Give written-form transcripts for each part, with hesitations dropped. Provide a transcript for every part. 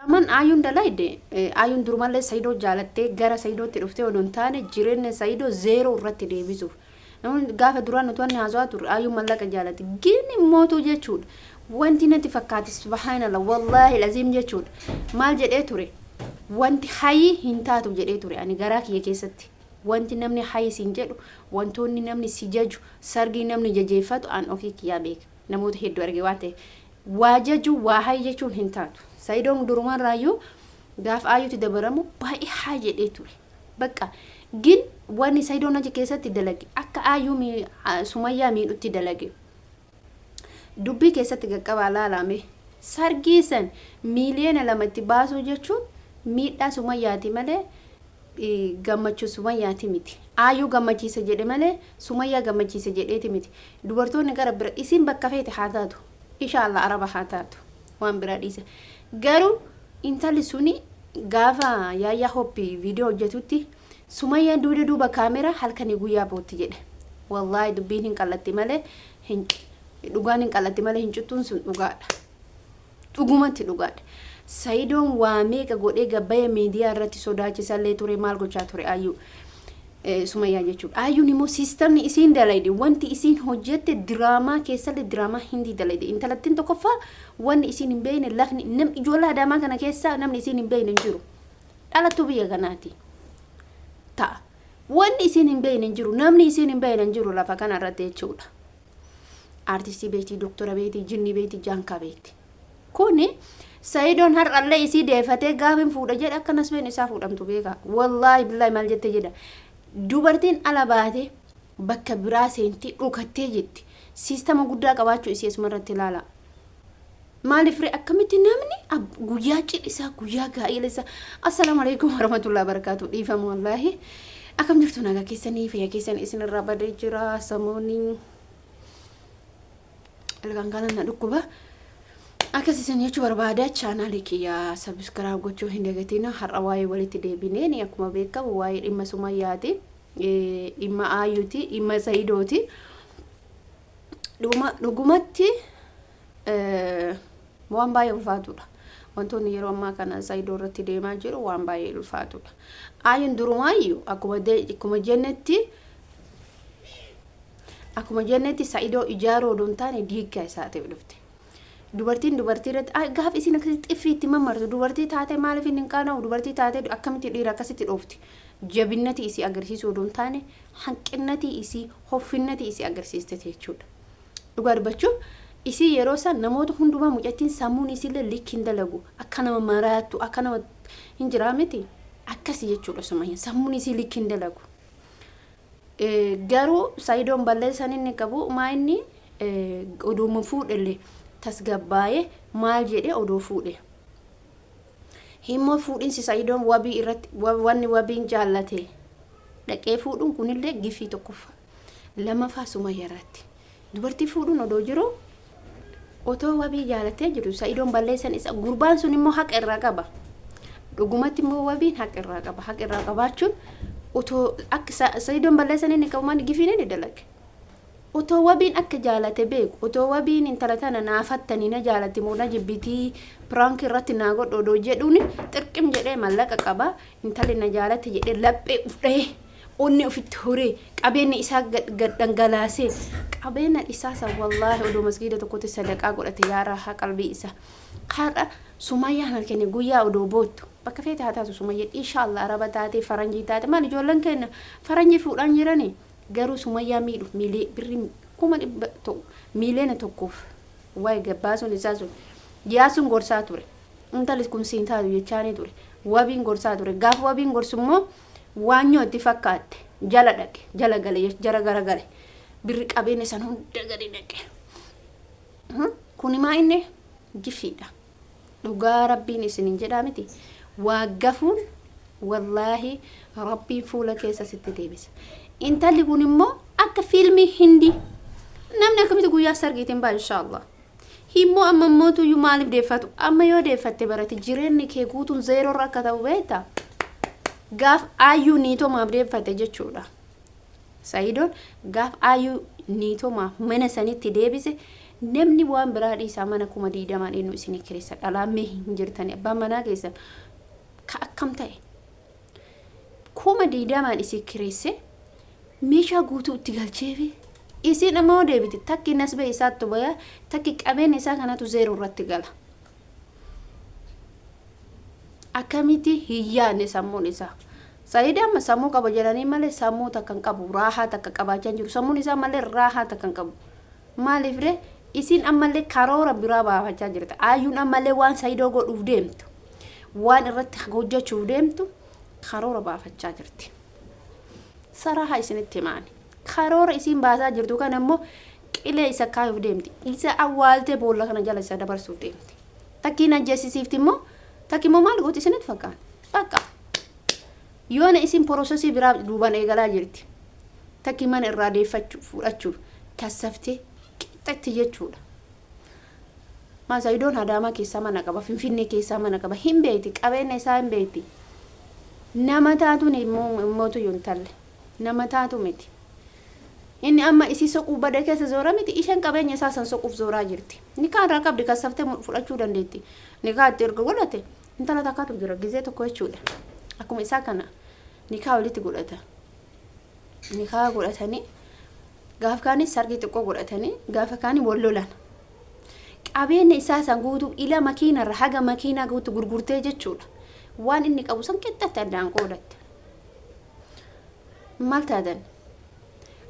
Aman Aayuun dalayde Aayuun durumallee Sayidoo jaalattee gara Sayidootti dhuftee odoo hin taane jireenya Sayidoo zeeroo irratti deebisuuf. Namoonni gaafa duraan nuti wanni haasawaa turre Aayuun mallaqa jaalatti. Gin mootuu jechuudha. Wanti natti fakkaate subhaanallah wallaahi laziim jechuudha. Maal jedhee ture? Wanti hayii hin taatu jedhee ture ani garaa kiyya keessatti. Wanti namni hayii siin jedhu, wantoonni namni si jaju, sargii namni jajeeffatu an ofii kiyyaa beeka. Namoota hedduu arge waan ta'eef. Waa jajuu waa hay jechuun hin taatu. Sayidoon durumarraayyuu gaaf Ayyuutti dabaramu baay'ee haa jedhee ture. Bakka gin wanni Sayidoon achi keessatti dalage akka Ayyuu Sumayyaa miidhutti dalage. Dubbii keessatti qaqqabaa laalame. Sargii san 2 miiliyoona itti baasuu jechuun miidhaa Sumayyaati malee gammachuu Sumayyaati miti. Ayyuu gammachiisa jedhe malee Sumayyaa gammachiisa jedheeti miti. Dubartoonni gara bira isin bakka feete haa taatu. Inshallah Araba haa taatu. Waan biraa dhiisa. Garuu intalli suni gaafa Yaayyaa Hoppii viidiyoo hojjetutti Sumayyaan duuda duuba kaameraa halkanii guyyaa bootti jedhe. Wallaahi dubbiin hin qallatti malee hin dhugaan hin qallatti malee hin cuttuun sun dhugaadha. Dhugumatti dhugaadha. Sayidoon waa meeqa godhee gabbaya miidiyaa irratti sodaachisallee ture, maal gochaa ture Ayyuu. Sumayyaa jechuudha. Ayyuun immoo siistamni isiin dalayde, wanti isiin hojjette diraamaa keessallee diraamaa Hindii dalayde. Intalattiin tokkoffaa wanni isiin hin beekne lafni nam ijoollee Adaamaa kana keessaa namni isiin hin beekne hin jiru. Dhalattuu biyya kanaati. Ta'a. Wanni isiin hin beekne hin jiru. Namni isiin hin beekne hin jiru lafa kana irratti jechuudha. Aartistii beekti, doktora beekti, jinni beekti, jaankaa beekti. Kuni Sayidoon har'allee isii deefatee gaafin fuudha jedhe akkanas been isaa fuudhamtu beeka. Wallaahi billaahi maal jette jedha. Dubartiin ala baate bakka biraa seentii dhokattee jetti. Siistama guddaa qabaachuu isii asuma irratti ilaala. Maaliif ree, akkamitti namni guyyaa cidha isaa, guyyaa gaa'ela isaa? Assalaamu alaikum warahmatullahi wabarakatuh. Dhiifama, wallaahi. Akkam jirtu? Nagaa keessanii, fayyaa keessan? Isinirraa badee jira samoonni ilkaan kana na dhukkuba. Akkas isin jechuu barbaada, chaanaalii kiyya subscribe gochuu hin dagatina. Har'a waa'ee walitti deebineen akkuma beekamu waa'ee dhimma Sumayyaati, dhimma Ayyuuti, dhimma Sayidooti. Dhugumatti waan baay'ee ulfaatudha. Wantoonni yeroo ammaa kana Sayidoo irratti deemaa jiru waan baay'ee ulfaatudha. Ayyuun durumaayyuu akkuma jennetti Sayidoo ijaaruu odoo hin taane diiggaa isaatiif dhufte. Dubartiin dubartii irratti gaaf isin akkasitti xiffii itti mammartu, dubartii taate maaliif hin qaana'u? Dubartii taate akkamitti dhiira akkasitti dhoofti? Jabinnati isii agarsiisuu odoo hin taane hanqinnati isii, hoffinnati isii agarsiiste jechuudha. Dhugaa dubbachuuf isii yeroo san namoota hundumaa mucattiin sammuun isiillee likki hin dalagu, akka nama maraattu, akka nama hin jiraa miti akkasi jechuudha. Sumayya sammuun isii likki hin dalagu. Garuu Sayidoon balleessan inni qabu maa inni oduuma fuudhellee tasgabbaa'ee maal jedhee odoo fuudhe. Himmoo fuudhinsi Sayidoon wabii irratti wanni wabiin jaallate dhaqee fuudhuun kunillee gifii tokkoffaa. Lamaffaa Sumayya irratti. Dubartii fuudhuun odoo jiru, otoo wabii jaalatee jiru, Sayidoon balleessan isa gurbaan sun immoo haqa irraa qaba. Dhugumatti immoo wabiin haqa irraa qaba. Haqa irraa qabaachuun otoo akka Sayidoon balleessan inni qabu maali gifiin inni dalage. Otoo wabiin akka jaalate beeku, otoo wabiin intala tana naafattanii na jaalatti moo na jibbitii prank irratti naa godhu odoo jedhuun xirqim jedhee mallaqa qaba, intalli na jaalatti jedhee laphee uf dhahee onni ofitti horee qabeenya isaa gad dhangalaasee qabeenya isaa san wallaahi odoo masgiida tokkotti sadaqaa godhate yaa raahaa qalbii isaa. Har'a Sumayyaan halkanii guyyaa odoo boottu, bakka feete haa taatu Sumayyaan, inshaallah Araba taate, faranjii taate, maal ijoolleen keenya faranjii fuudhaan jiranii, garuu Sumayyaa miidhu miilee birrii 100,000 1 miiliyoona waa'ee gabbaasuun isaa sun yaasuun gorsaa ture. Intalli kun siin taatu jechaanii ture. Wabiin gorsaa ture. Gaafa wabiin gorsu immoo waanyoo itti fakkaatte jala dhaqe, jala gale, jara gara gale, birri qabeenya san hunda gadi dhaqe. Kuni maa inni gifiidha. Dhugaa Rabbiin isin hin jedhaa miti, waa gafuun wallaahi Rabbiin fuula keessa sitti deebisa. Intalli kun immoo akka fiilmii Hindii namni akkamitti guyyaa sargiitiin baa inshaallah. Himmoo amma mootuyyuu maaliif deeffatu? Amma yoo deeffatte barate jireenyi kee guutuun zeeroorra akka ta'u beektaa? Gaaf Ayyuu niitomaaf deeffate jechuudha. Sayidoon gaaf Ayyuu niitomaaf mana sanitti deebise. Namni waan biraa dhiisaa mana 20,000 eenyu isinii kireessa dhalaa mee hin jirtani abbaan manaa keessan ka akkam ta'e 20,000 isii kireesse meeshaa guutuu itti galcheefi isiin ammoo deebite takki nasbee isaattu baya takki qabeenya isaa kanatu zeeroo irratti gala. Akkamitti hin yaadne sammuun isaa. Sa'iid amma sammuu qaba jedhanii malee sammuu takka hin qabu raahaa takka qabaachaa hin jiru sammuun isaa malee raahaa takka hin qabu. Maaliif ree isiin ammallee karoora biraa baafachaa jirta. Ayyuun ammallee waan Sa'idoo godhuuf deemtu waan irratti hojjechuuf deemtu karoora baafachaa jirti. Saraahaa isinitti himaani. Karoora isiin baasaa jirtu kana immoo qilee isa kaayuuf deemti. Isa awwaaltee boolla kana jala isa dabarsuuf deemti. Takkiin ajjeesisiifti immoo takki immoo maal gooti isinitti fakkaata? Bakka. Yoona isin porosesii biraa duubaan eegalaa jirti. Takki mana irraa deeffachuuf fudhachuuf kassaftee qixxetti jechuudha. Maa Sayidoon Adaamaa keessaa mana qaba, Finfinnee keessaa mana qaba. Hin beekti, qabeenya isaa hin beekti. Nama taatuun immootu hin talle. Nama taatu miti. Inni amma isii soquuf badee keessa zoora miti, isheen qabeenya isaa san soquuf zooraa jirti. Nikaa irraa qabdi kassaftee fudhachuu dandeetti. Nikaa itti erga godhate intala takkaatu jira gizee tokko jechuudha. Akkuma isaa kana nikaa walitti godhata. Nikaa godhatanii gaaf kaanii sargii xiqqoo godhatanii gaafa kaanii wal lolan. Qabeenya isaa san guutuu ila makiinarra haga makiinaa guutuu gurgurtee jechuudha. Waan inni qabu san qixxatti addaan qoodatte. Maal taatan?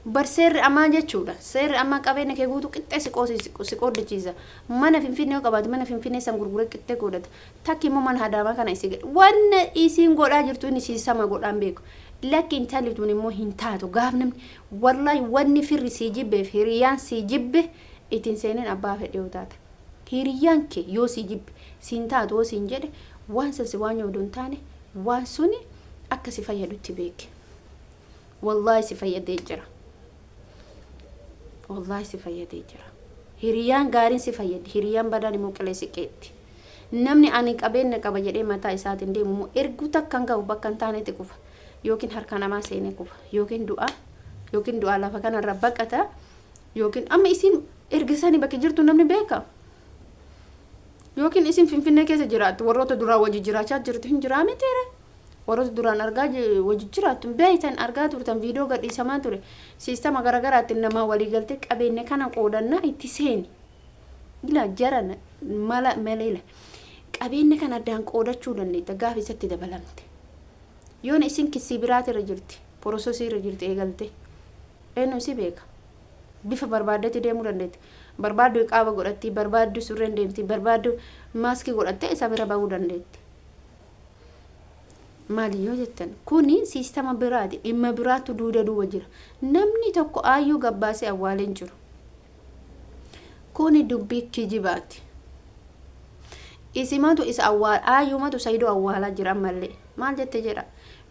Bar seerri ammaa jechuudha. Seerri ammaa qabeenya kee guutuu qixxee si qoosiis- si qooddachiisa. Mana Finfinnee yoo qabaate mana Finfinnee san gurguree qixxee qoodata. Takki immoo mana Adaamaa kana isii godha. Wanna isiin godhaa jirtu inni siisama godhaan beeku. Lakki intalli tun immoo hin taatu. Gaaf namni wallahi wanni firri sii jibbeef hiriyaan sii jibbe ittiin seeneen abbaa fedhe yoo taate. Hiriyaan kee yoo sii jibbe siin taatu yoo siin jedhe waan san si waan yoo hin taane waan suni akka si fayyadutti beeki. Wallaahi si fayyadee jira. Wallaahi si fayyadee jira. Hiriyaan gaariin si fayyaddi. Hiriyaan badaan immoo qilee si qeetti. Namni ani qabeenya qaba jedhee mataa isaatiin deemu immoo erguu takka hin qabu bakka hin taanetti kufa. Yookiin harka namaa seenee kufa. Yookiin du'a. Yookiin du'a lafa kanarra baqata. Yookiin amma isiin erga sanii bakka jirtu namni beeka. Yookiin isin Finfinnee keessa jiraattu warroota duraan wajji jiraachaa jirtu hin jiraa mitiire. Warroota duraan argaa wajji jiraattu beektan argaa turtan viidiyoo gadhiisamaa ture. Siistama garaagaraatiin namaa walii galtee qabeenya kana qoodannaa itti seeni. Ila jarana mala maleela. Qabeenya kana addaan qoodachuu dandeetta gaafa isatti dabalamte. Yoona isin kissii biraatirra jirti. Porososii irra jirti eegalte. Eenyu si beeka? Bifa barbaaddetti deemuu dandeetti. Barbaaddu iqaaba godhatti, barbaaddu surreen deemti, barbaaddu maaskii godhattee isa bira bahuu dandeetti. Maali yoo jettan kuni siistama biraati dhimma biraatu duuda duuba jira. Namni tokko aayyuu gabbaasee awwaalee hin jiru. Kuni dubbii kijibaati. Isimatu isa awwaal aayyumatu Sayidoo awwaalaa jira ammallee. Maal jette jedha.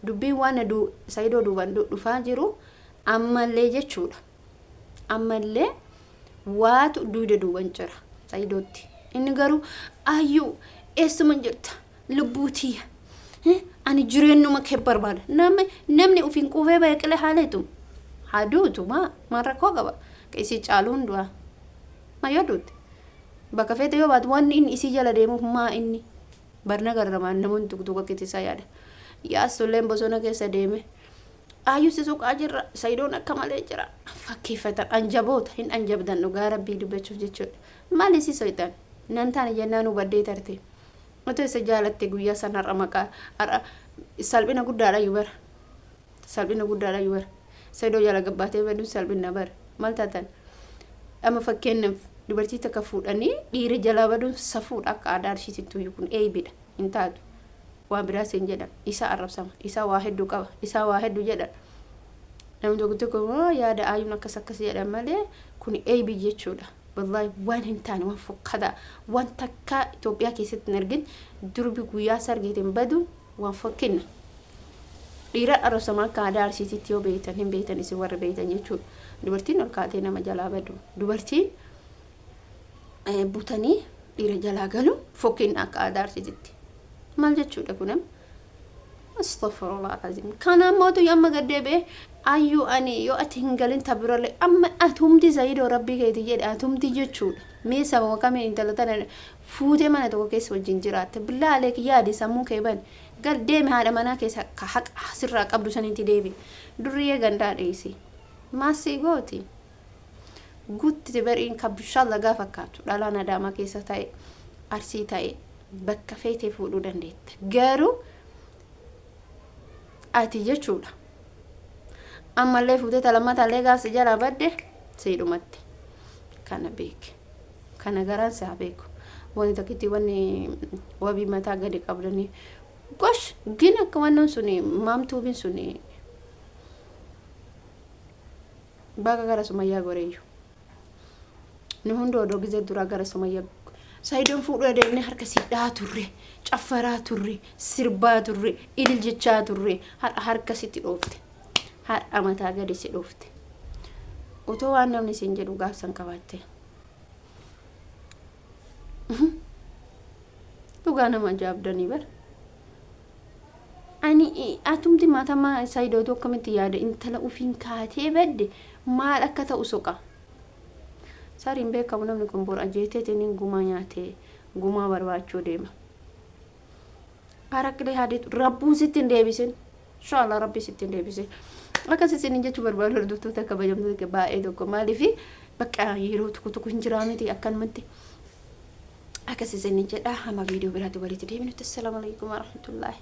Dubbiin waan Sayidoo duuban dhufaa jiru ammallee jechuudha. Ammallee waatu duuda duuban jira Sayidootti. Inni garuu aayyuu eessuma jirta lubbuu tiyya. Ani jireenyuma kee barbaada. Namni ofiin quufee bahe qilee haaleetu haa duutu maa maal rakkoo qaba. Ka isii caalu hundumaa. Maa yoo duute. Bakka feete yoo baatu wanni inni isii jala deemuuf maa inni barna garramaan namoonni tokko tokko akka isaa yaada. Yaassulleen bosona keessa deeme. Aayyuu si soqaa jirra Sayidoon akka malee jira. Fakkeeffatan anjaboota hin anjabdan dhugaa rabbii dubbachuuf jechuudha. Maali si soyxan? Nan taane jennaan hubaddee tarte. Otoo isa jaalatte guyyaa san har'a maqaa har'a salphina guddaadha iyyuu bara. Salphina guddaadha iyyuu bara. Sayidoo jala gabbaatee baduun salphina bara. Maal taatan? Amma fakkeenyaaf dubartii takka fuudhanii dhiira jalaa baduun safuudha akka aadaa arshiititti iyyuu kun eebidha hin taatu. Waan biraas hin jedhan. Isaa arrabsama. Isaa waa hedduu qaba. Isaa waa hedduu jedhan. Namni tokko tokko immoo yaada aayuun akkas akkas jedhan malee kun eebii jechuudha. Wallaahi waan hin taane waan fokkataa waan takkaa Itoophiyaa keessatti hin argin durbi guyyaa sargiitiin badu waan fokkinna. Dhiira arrabsama akka aadaa arsiititti yoo beektan hin beektan isin warri beektan jechuudha. Dubartiin ol kaatee nama jalaa badu. Dubartiin butanii dhiira jalaa galu fokkinna akka aadaa arsiititti. Maal jechuudha kun amma? Astaghfirullah alazim. Kana mootu amma gad deebi'ee ayyuu ani yoo ati hin galin tabirallee amma atumti Sayidoo rabbii keeti jedhe atumti jechuudha. Mee sababa kamiin intala tana fuutee mana tokko keessa wajjin jiraatte? Billaa aleek yaadi sammuu kee bani. Gal deemi haadha manaa keessa ka haqa sirraa qabdu sanitti deebi. Durriyyee gandaa dhiisi. Maasii gooti. Guuttite bariin ka bishaan lagaa fakkaatu dhalaan Adaamaa keessa ta'e Arsii ta'e bakka feetee fuudhuu dandeetta. Garuu ati jechuudha. Ammallee fuutee ta lammataallee gaaf si jalaa badde sii dhumatte. Kana beeki. Kana garaan si haa beeku. Wanni takkitti wanni wabii mataa gadi qabdanii gosh gin akka wannan suni maamtuubiin suni baga gara Sumayyaa goreeyyu. Nu hundi odoo gizee duraa gara Sumayyaa Sayidoon fuudhuu adeemnee harka sii dhahaa turre, caffaraa turre, sirbaa turre, ilil jechaa turre, har'a harka sitti dhoofte. Har'a mataa gadi si dhoofte. Otoo waan namni siin jedhu gaafsan qabaatte. Dhugaa nama ajaa'ibdanii bara. Ani atumti matamaa Sayidootu akkamitti yaada intala ofiin kaatee badde maal akka ta'u soqa. Sariin beekamu namni kun bor ajeeteetiin gumaa nyaatee gumaa barbaachuu deema. Harakkilee haadiitu rabbuun sitti hin deebisin. Inshallah rabbi sitti hin deebisin. Akkas isin jechuu barbaadu hordoftoota kabajamtoota baay'ee tokko maaliif bakka yeroo tokko tokko hin jiraa miti akkanumatti. Akkas isin jedha hamma viidiyoo biraatti walitti deebinutti. Assalaamu alaikum warahmatullahi.